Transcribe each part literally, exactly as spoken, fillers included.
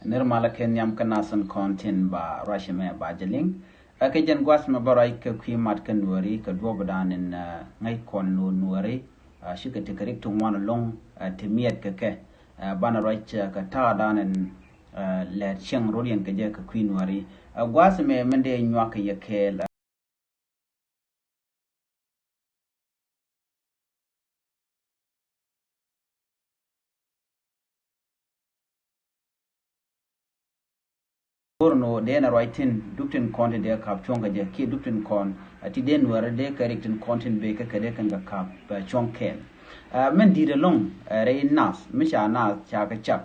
Nir malä kɛ nhiam kä nath tin kɔn tin ba ruac ɛmɛ ba jɛ liŋ. Ɛ kɛ jɛn gua̱th mɛ bä ruac kɛ kui̱ mat kä nuɔri kɛ duɔ̱ɔ̱p dan in, ɛ, ŋäc kɔn nuɔri, ɛ, cikɛ ti kɛ rik ti ŋuan ɛlɔ̱ŋ, ɛ, ti miɛt kɛ kɛ, ɛ, banɛ ruac, ɛ, kɛ ta̱a̱ dan in, ɛ, lɛɛt cieŋ rot yɛn kɛ jɛ kɛ kui̱ nuɔri. Ɛ, gua̱th mɛ min dee nyuak kɛ yɛ kɛɛl, ɛ, Go̱r ni ɣöö dee nɛ ruac thi̱n duk tin kɔn ti dee ka̱p cuɔ̱ŋ kɛ jɛ kiɛ duk tin kɔn, a, ti dee nuɛ̈rä dee kɛ rik tin kɔn tin bëë kä kɛ dee kɛn kɛ ka̱p, ɛ, cuɔ̱ŋ kɛɛl. Ɛ, min di̱i̱t ɛlɔ̱ŋ, ɛ, rɛy nath mi ca nath ca kɛ cak,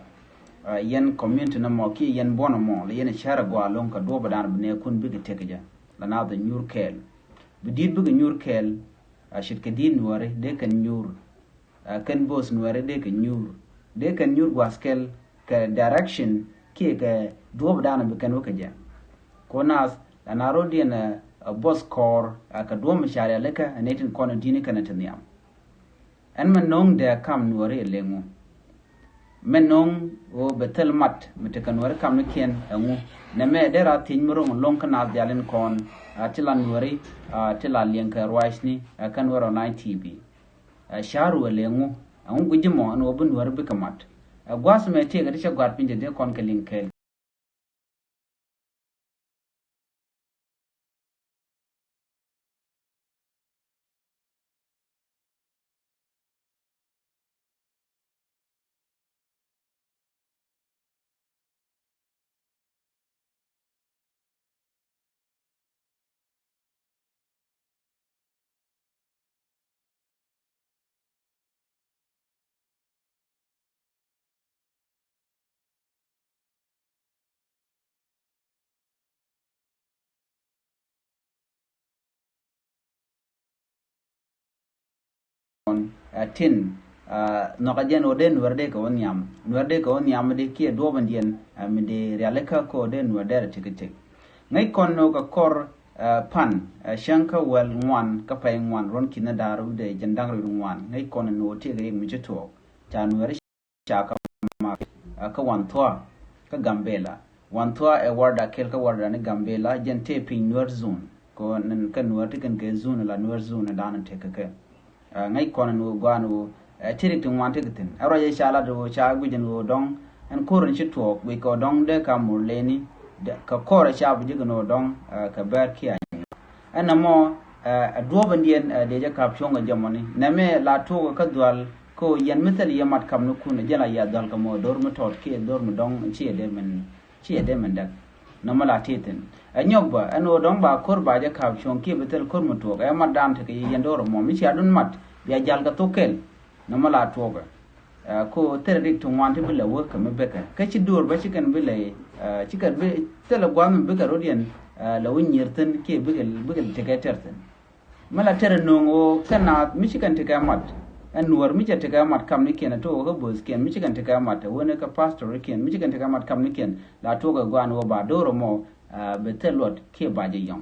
ɛ, yɛn community ni mɔ kiɛ yɛn buɔ̱n ɛmɔ la yɛn ɛ cär ɛ gɔaa ɛlɔ̱ŋ kɛ duɔ̱ɔ̱p ɛ dan bi nɛɛkun bikɛ tëk kɛ jɛ la nath ɛ nyuur kɛɛl. Bi di̱i̱t bikɛ nyuur kɛɛl, ɛ, ce̱tkɛ di̱i̱t nuɛ̈ri dee kɛn nyuur. Ɛ, kɛn bo̱o̱th nuɛ̈ri dee kɛ nyuur, dee kɛn nyuur gua̱a̱th kɛl kɛ direction kiɛ kɛ duɔ̱ɔ̱p dan bi kɛn wä kɛ jɛ. Ko nath la na rot diɛn, ɛ, ɛ, bo̱o̱th kɔɔr, ɛ, kɛ duɔ̱ɔ̱p mi ca rialikä ɛ nɛy tin kɔn ɛ di̱ni kɛn ɛ ti nhiam. Ɛn mɛ no̱o̱ŋ dee kam nuɛ̈ri ɛ leŋ ŋu? Mɛ no̱o̱ŋ ɣöö bɛ thil mat mi tekɛ nuɛ̈ri kamnikiɛn ɛŋu? Nɛmɛ dee ra thiec mi ro̱ŋ lo̱ŋ kä nath dial in kɔn, ɛ, ti la nuɛ̈ri, ɛ, ti la liɛŋ kɛ ruacni, ɛ, kä Nuer Online T V. Ɛ, ca̱ru ɛ lɛ ŋu? Ɛŋu gui̱ci mɔ ɛn ɣöö bi nuäri bikɛ mat? Ɛ, gua̱a̱th mɛ tiɛɛkɛ ti cɛ gɔ̱a̱r piny ti dee kɔn kɛ liŋ kɛɛl. Ɛ, tin, ɛ, nhɔkɛ jɛn ɣöö dee nuɛ̈r dee kɛ wä nhiam. Nuɛ̈r dee kɛ wä nhiam mi dee kiɛ duɔ̱ɔ̱p in diɛn, ɛ, mi dee rialikä kɛ ɣöö dee nuɛ̈r dee rɛ tikitik. Ŋäc kɔn ni ɣöö kɛ kɔr, ɛ, pan, ɛ, cäŋ kä wäl ŋuan kä pɛy ŋuan ruɔ̱n ki̱n ni da̱ŋ rɛw wi̱cdɛ jiɛn da̱ŋ rɛw wi̱cdɛ ŋuan. Ŋäc kɔn ni ɣöö tëëkɛ riɛk mi ci tuɔɔk ca nuɛ̈r ca kɛ mak, ɛ, kä Wanthua kä Gambela. Wanthua ɛ warda kɛl kä warda ni Gambela, jɛn tëë piny Nuer zone. Kɛ ɣöö nɛn kä Nuer ti kɛn kɛ zone la Nuer zone dan tëë kɛ kɛ. Ɛ, ŋäc kɔn ni ɣöö gɔaa ni ɣöö, ɛ, ti rik ti ŋuan ti kɛ thi̱n. Ɛ ruac ɛ ca lat ɣöö ca guic ni ɣöö dɔ̱ŋ ɛn ko̱r ni ci tuɔɔk guic kɛ ɣöö dɔ̱ŋ dee ka mur leni, kɛ kɔr ɛ ca bi ji̱ kɛ ni ɣöö dɔ̱ŋ, ɛ, kɛ bɛr kiɛ anyɔ. Ɛn nɛmɔ, ɛ, ɛ duɔ̱ɔ̱p in diɛn, ɛ, dee jɛ ka̱p cuɔ̱ŋ ɛ jɛ mɔni. Nɛmɛ la tuɔɔk kä dhual kä ɣöö yɛn mi thil yɛ mat kamnikun ɛ jɛn la yɛ dhual kɛ mɔ do̱r mi tɔt kiɛ do̱r mi dɔ̱ŋ ciɛ dee min, ciɛ dee min däk. Nɔmɔ la tëë thi̱n. Ɛ nyɔk bä ɛn ɣöö dɔ̱ŋ ba ko̱r ba jɛ ka̱p cuɔ̱ŋ kiɛ bi thil ko̱r mi tuɔɔk ɛ mat dan tekɛ yɛ yɛn do̱r ɛmɔ mi cia dun mat bia jal kɛ thok kɛl. Nɔmɔ la tuɔɔkɛ. Ɛ, ko thil rik ti ŋuan ti bi lɛ wä kɛ mi bekɛ. Kä ci do̱r bä ci kɛn bi lɛ, ɛ, ci kɛn bi thilɛ gua̱a̱th mi bikɛ rot yɛn, ɛ, lɛ wä nyier thi̱n kiɛ bikɛ, bikɛ tekɛ tɛr thi̱n. Mi la tɛr no̱o̱ŋ ɣöö kɛn naath mi ci kɛn tekɛ mat. Ɛn nuɔ̱ɔ̱r mi cɛ tekɛ mat kamnikiɛn ɛ to̱o̱k kä bo̱o̱thkiɛn mi ci kɛn tekɛ mat ɛ wänɛ kä pastorikiɛn mi ci kɛn tekɛ mat kamnikiɛn la tuɔɔkɛ gua̱a̱n ɣöö ba do̱r ɛmɔ, ɛ, bi thil luɔt kiɛ ba jɛ yɔ̱ŋ.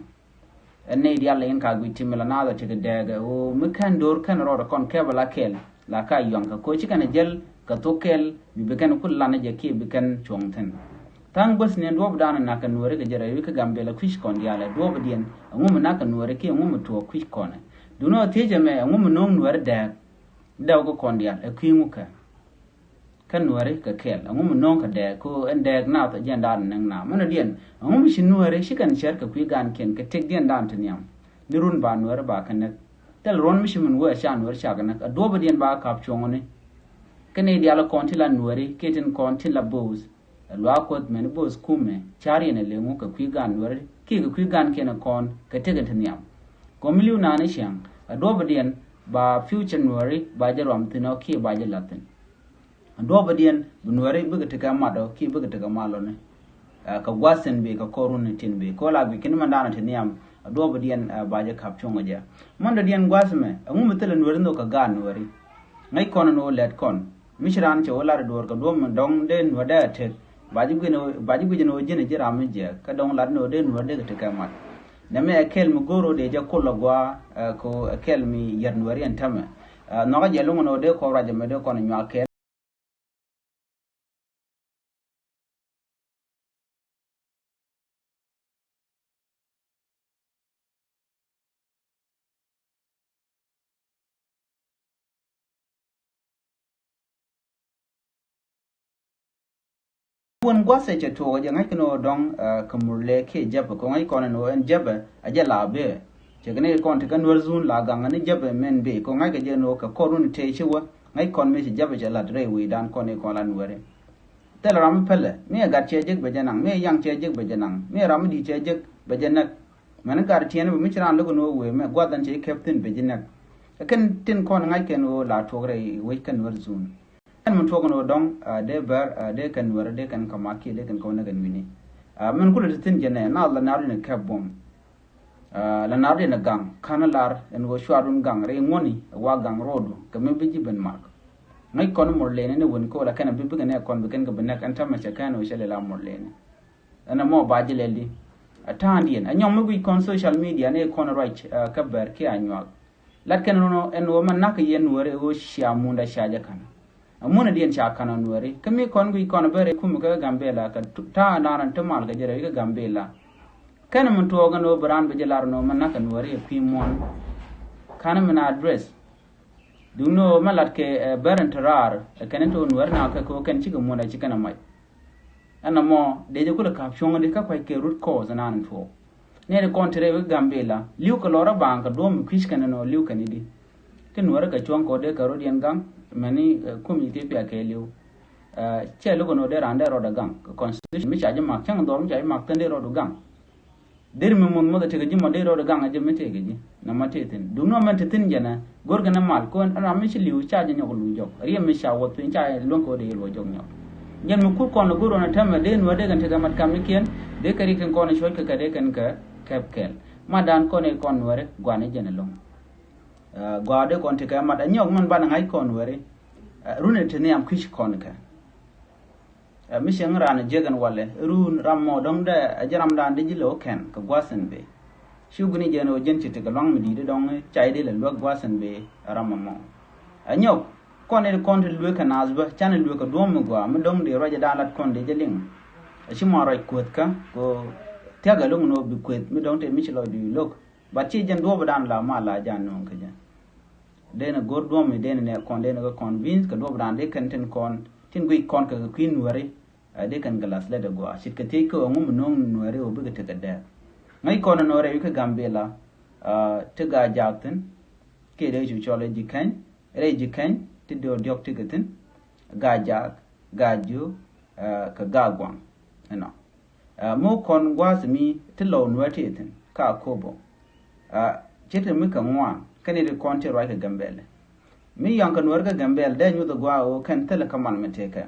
Ɛn nɛy diaal in ka guic ti mi la naath ɛ tekɛ dɛɛk ɛ ɣöö mi kɛn do̱r kɛn rɔɔdɛ kɔn kɛpɛ la kɛɛl la ka yuaŋ kɛ koci kɛn ɛ jäl kɛ thok kɛɛl mi bi kɛn ku lan ɛ jɛ kiɛ bi kɛn cuɔ̱ŋ thi̱n. Tha̱a̱ŋ guäth ni ɛn duɔ̱ɔ̱p dan ɛ nak kɛ nuɔ̱ɔ̱ri kɛ jɛ rɛy wi̱c kä Gambela kui̱c kɔn diaal ɛ duɔ̱ɔ̱p ɛ diɛn ɛŋu mi nak kɛ nuɔ̱ɔ̱ri kiɛ ɛŋu mi tuɔɔk kui̱c kɔn ɛ. Duundɛ ɣöö thiec ɛmɛ ɛŋu mi no̱o̱ŋ nuɔ̱ɔ̱ri dɛɛk dɛw kä kɔn diaal ɛ kui̱ ŋu kɛ. Kä nuääri kɛ kɛɛl ɛŋu mi no̱o̱ŋ kɛ dɛɛk ko ɛn dɛɛk naath ɛ jɛn daanɔ nɛŋ naath mɛnɔ diɛn ɛŋu mi ci nuääri ci kɛn cär kɛ kui̱ gaankiɛn kɛ tëkdiɛn daan ti nhiam. Ni run ba nuääri ba kɛ näk thil ruɔ̱n mi ci min wee ca nuääri ca kɛ näk ɛ duɔ̱ɔ̱pä diɛn ba kap cuɔ̱ŋni. Kä nɛy diaal kɔn ti la nuääri kiɛ tin kɔn ti la bo̱o̱th ɛ luaak kuɔth mɛn bo̱o̱th kumɛ ca̱r yɛn ɛ leŋu kɛ kui̱ gaan nuääri kiɛ kɛ kui̱ gaankiɛn ɛ kɔn kɛ tëkɛ ti nhiam. Kɔn mi li̱w naan i̱ ciaŋ ɛ duɔ̱ɔ̱pä diɛn ba future nuääri ba jɛ ruam thi̱n ɔ kiɛ ba jɛ la̱th thi̱n. Duɔ̱ɔ̱pä diɛn bi nuääri bikɛ tekɛ mat ɔ kiɛ bikɛ tekɛ mat lɔni. Ɛ, kɛ gua̱th tin bi kɛ kɔr run tin bi kɛ ɣöö la guic kɛn mɛn daanɔ ti nhiam. Ɛ duɔ̱ɔ̱pä diɛn, ɛ, ba jɛ ka̱p cuɔ̱ŋ ɛ jɛ mɔn dɔ̱diɛn gua̱th mɛ ɛŋu mi thilɛ nuääri nhök kɛ gaat nuääri. Ŋäc kɔn ɛn ɣöö lɛt kɔn mi ci raan cɛ wä lat ɛ duɔ̱ɔ̱r kɛ duɔ̱ɔ̱p mi dɔ̱ŋ dee nuäär dee ɛ tek. Ba ji̱ guic ɛn ɣöö ji̱n ɛ ji̱n ram mi jiɛk kä dɔ̱ŋ lat ɛn ɣöö dee nuäär dee kɛ tekɛ mat. Nɛmɛ ɛ kɛl mi go̱o̱r ɣöö dee jɛ kol ɛ gua̱a̱, ɛ, kɛ ɣöö ɛ kɛl mi yɛt nuääri ɛn täämɛ. Ɛ, nhɔkä jɛ lo̱ŋ ɛn ɣöö dee kɔn ruac ɛmɛ dee kɔn ɛ nyuak kɛɛl. Wän gua̱thɛ cɛ tuɔɔk jɛ ŋa̱ckɛ ni ɣöö dɔ̱ŋ kɛ Murle kiɛ Jɛpɛ kɛ ŋa̱c kɔn ni ɣöö ɛn Jɛpɛ a jɛ la bee. Cɛ kɛ ni kɔn ti kɛ Nuɛr zun la gaŋ ni Jɛpɛ mɛn bee kɛ ŋa̱ckɛ jɛ ni ɣöö kɛ kɔr run tëë ci wä ŋa̱c kɔn mi ci Jɛpɛ cɛ la̱t rɛy wecdan kɔn i̱ kɔn la Nuɛri. Thilɛ ram mi pälɛ mi ɛ gat cɛ jek bɛ jɛ naŋ, mi ɛ yaŋ cɛ jek bɛ jɛ naŋ, mi ɛ ram mi di̱i̱t cɛ jek bɛ jɛ näk. Mɛn gat tiɛɛn bɛ mi ci raan lo̱k ni ɣöö wëë mɛ gua̱th ɛn cɛ kɛp thi̱n bɛ jɛ näk. Ɛ kɛn tin kɔn ŋa̱c kɛn ɣöö la tuɔɔk rɛy wec kɛ Nuɛr zun. Ɛn mi tuɔɔk ni ɣöö dɔ̱ŋ dee bär dee kɛn Nuɛr dee kɛn kɛ mak kiɛ dee kɛn kɛ wä näk ɛn wi̱ni. Mɛn kulɛ ti thi̱n jɛ nɛ naath la nar in kɛp buɔ̱m. La nar in gaŋ ka̱n lar ɛn ɣöö cuarun gaŋ rɛy ŋuɔ̱ni wa gaŋ ro̱o̱du kɛ mi bi ji̱ ben mak. Ŋäc kɔn Murleni ni wen kola kɛn a bi bikɛ nɛ kɔn bi kɛn kɛ bi näk ɛn tämɛ cɛ kɛn ɣöö cɛ lɛ la Murleni. Ɛn ɛmɔ ba jɛ lɛl di. A ta̱a̱ndiɛn a nyɔk mi guic kɔn social media ni kɔn ruac kä bɛr kiɛ a nyuak. Lat kɛn ɛn ɣöö mɛ nak kɛ yɛn Nuɛri ɣöö cia munda ca jɛ ka̱n. A mun a diɛn ca ka̱n ɔ Nuɛri kä mi kɔn guic kɔn a bɛr ɛ kum kä Gambela kɛ ta̱a̱ naan ti mal kɛ jɛ rɛy kä Gambela. Kɛn mi tuɔɔk ɛn ɣöö bi raan bi jɛ lar ɛn ɣöö mɛ nak kɛ Nuɛri ɛ kui̱ muɔ̱n. Ka̱n min address. Duŋni ɣöö mɛ lat kɛ bɛr in te raar ɛ kɛn in te ɣöö Nuɛri na kɛ kɛ ɣöö kɛn cikɛ muɔ̱n a ci kɛn a mac. Ɛn ɛmɔ dee jɛ kulɛ ka̱p cuɔ̱ŋ di kä kuac kɛ root cause naan in tuɔɔk. Nɛɛri kɔn te rɛy wek Gambela li̱w kɛ lɔrä baaŋ kɛ duɔ̱ɔ̱m mi kui̱c kɛn ɛn ɣöö li̱w kɛn idi. Kä Nuɛri kɛ cuɔ̱ŋ kɛ ɣöö dee kɛ rɔ̱diɛn gaŋ mɛni kum Ethiopia kɛ li̱w. Cɛ lo̱k ɛn ɣöö dee raan dee rɔɔdɛ gaŋ kɛ constitution mi ca ji̱ mak cäŋ dhɔr mi ca ji̱ mak thändɛ rɔɔdu gaŋ. Deri mi muth muth a tekɛ ji̱ mɔ deri rɔɔdɛ gaŋ a jɛ mi tekɛ ji̱ nɔmɔ tëë thi̱n duŋni ɔ mɛn te thi̱n jɛnɛ. Go̱rkɛ ni mal kɛ ɣöö ɛn ram mi ci li̱w ca jɛ nyɔk luc jɔk riɛm mi ca wuɔth piny ca luäŋ kɛ ɣöö dee yɛ luɔc jɔk nyɔk. Jɛn mi kur kɔn go̱r ɣän a täämɛ dee Nuɛr dee kɛn tekɛ mat kam mi kiɛn dee kɛ ri kɛn kɔn cuɔ̱c kɛ kɛ dee kɛn kɛ kɛp kɛɛl. Matdan kɔn i̱ kɔn Nuɛri gua̱a̱ni jɛn ɛlɔ̱ŋ. Gua̱a̱ dee kɔn tekɛ mat a nyɔk mɛn banɛ ŋa̱c kɔn Nuɛri. Run ɛ te nhiam kui̱c kɔn kɛ. Ɛ mi cieŋ raan jiäk ɛn walɛ run ram mɔ dɔ̱ŋ dɛ ɛ jɛ ramdan di ji̱ lo̱k kɛn kɛ gua̱th ɛn bee. Ci guni jɛn ɣöö jɛn ci tekɛ lua̱ŋ mi di̱i̱t dɔ̱ŋ ca ji̱ dee lɛ luäk gua̱th ɛn bee ɛ ram ɛmɔ. Ɛ nyɔk kɔn i̱ kɔn ti lueek kɛ naath bä canɛ lueek kɛ duɔ̱ɔ̱m mi gɔaa mi dɔ̱ŋ dee ruacdan lat kɔn dee jɛ liŋ. Ɛ ci mɔ ruac kuäthkä kɛ ɣöö thia̱k ɛ lo̱ŋ ɛn ɣöö bi kuëth mi dɔ̱ŋ tëë mi ci lɔcdu lo̱k. But ci jɛn duɔ̱ɔ̱pdan la mal la jɛ a nööŋ kä jɛ. Dee ni go̱r duɔ̱ɔ̱m mi dee ni nɛ kɔn dee ni kɛ convince kɛ duɔ̱ɔ̱pdan dee kɛn tin kɔn tin guic kɔn kɛ kɛ kui̱ Nuɛri. Ɛ dee kɛn kɛ lath lɛt ɛ gɔaa ce̱tkɛ thiec kä ɣöö ŋu mi no̱o̱ŋ ni Nuɛri ɣöö bikɛ tekɛ dɛɛk. Ŋäc kɔn ni Nuɛri wi̱i̱ kä Gambela. Ti Gaa-jaak thi̱n kiɛ dee cu cɔl ɛ Ji̱-kɛny rɛy Ji̱-kɛny ti dee diɔ̱k ti kɛ thi̱n. Gaa-jaak, Gaa-jiök kɛ Gaa-guaŋ. Ɛnɔ. Mi wä kɔn gua̱a̱th mi ti lɔw Nuɛr ti thi̱n ka Akobo. Ce̱t mi kɛ ŋuan kɛn i̱ ti kɔn ti ruac kɛ Gambɛl. Mi yaŋ kɛ Nuɛr kɛ Gambɛl dee nyuth ɛ gua̱a̱ ɣöö kɛn thilɛ kä mal mi tëëkɛ.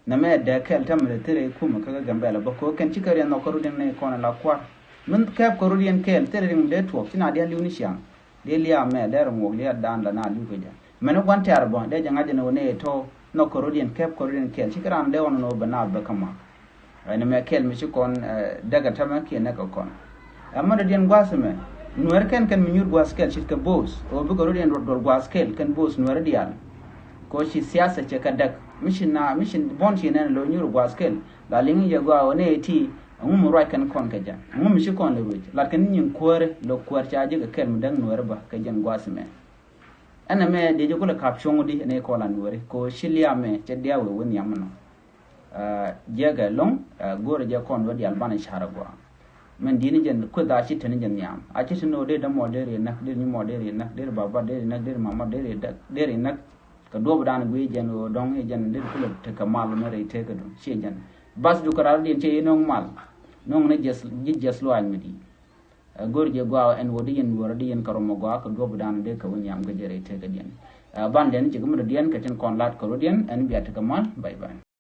Nɛmɛ dee kɛl tämɛ ti thilɛ i̱ kumɛ kä kɛ Gambɛl bä ko̱ kɛn cikɛ riɛn nhɔk kä rut in ni kɔn ɛ la kua̱r. Min kɛɛp kɛ rut yɛn kɛɛl thilɛ riŋ dee tuɔɔk ci na diaal li̱w ni ciaŋ. Dee lia̱a̱ mɛ dee rɛ ŋuɔk lia̱a̱ daan la na li̱w kɛ jɛ. Mɛn gua̱n tɛ̈r bä dee jɛ ŋa̱c ɛn ɣöö nɛ tɔ̱ nhɔk kɛ rot yɛn kɛp kɛ rot yɛn kɛɛl cikɛ raan dee ɣɔn ɛn ɣöö bɛ naath bä kä mak. Ɛn ɛmɛ kɛɛl mi ci kɔn däk ɛ tämɛ kiɛ näk kɛ kɔn. Ɛ mɔdɛ diɛn gua̱a̱th ɛmɛ Nuɛɛr kɛn kɛn mi nyuur gua̱a̱th kɛɛl ce̱tkɛ bo̱o̱th ɣöö bikɛ rot yɛn duɔl gua̱a̱th kɛɛl kɛn bo̱o̱th Nuɛɛr diaal. Kɛ ɣöö ci thiathɛ cɛ kɛ däk mi ci na mi ci buɔ̱n ci nɛn lo̱ nyuur gua̱a̱th kɛɛl la liŋ jɛ gɔaa ɣöö nɛ ti. Ɛŋu mi ruac kɛn kɔn kɛ jɛ ɛŋu mi ci kɔn lɛ ruec lat kɛn nyin kuääri lɛ kuäär ca jek kɛ kɛl mi däk Nuɛɛri bä kɛ jɛn gua̱a̱th ɛmɛ. Ɛn ɛmɛ diɛ jɛ kulɛ ka̱p cuɔ̱ŋ di ɛn ɛ kɔl a Nuɛɛri kɛ ɣöö ci lia̱a̱ mɛ cɛ dia̱a̱ wee wee nhiam mi nɔ. Jiɛkɛ lo̱ŋ go̱o̱rɛ jɛ kɔn wee diaal banɛ ca̱r a gɔaa. Mɛn di̱i̱ni jɛn kueth a ci teni jɛ nhiam a ci teni ɣöö dee dämɔ dee ri näk dee nyi mɔ dee ri näk dee ri baba dee ri näk dee ri mama dee ri näk dee ri näk. Kɛ duɔ̱ɔ̱pdan gui̱i̱ jɛn ɣöö dɔ̱ŋ i̱ jɛn dee kulɛ tekɛ mal mɛ rɛy tëëkädu ciɛ jɛn. Bath du kɛ ral diɛn ciɛ i̱ no̱o̱ŋ mal. No̱o̱ŋ ni ji̱ jiɛth luaac mi di̱i̱t. Ɛ go̱r jɛ gɔaa ɛn wä di yɛn wä di yɛn kɛ rɔm ɔ gɔaa kɛ duɔ̱ɔ̱pdan dee kɛ wä nhiam kɛ jɛ rɛy tëëkädiɛn. Ɛ ban lɛn jɛ kɛ mi dɔ̱diɛn kɛ tin kɔn lat kɛ rɔ̱diɛn ɛn bia tekɛ mal. Bye bye.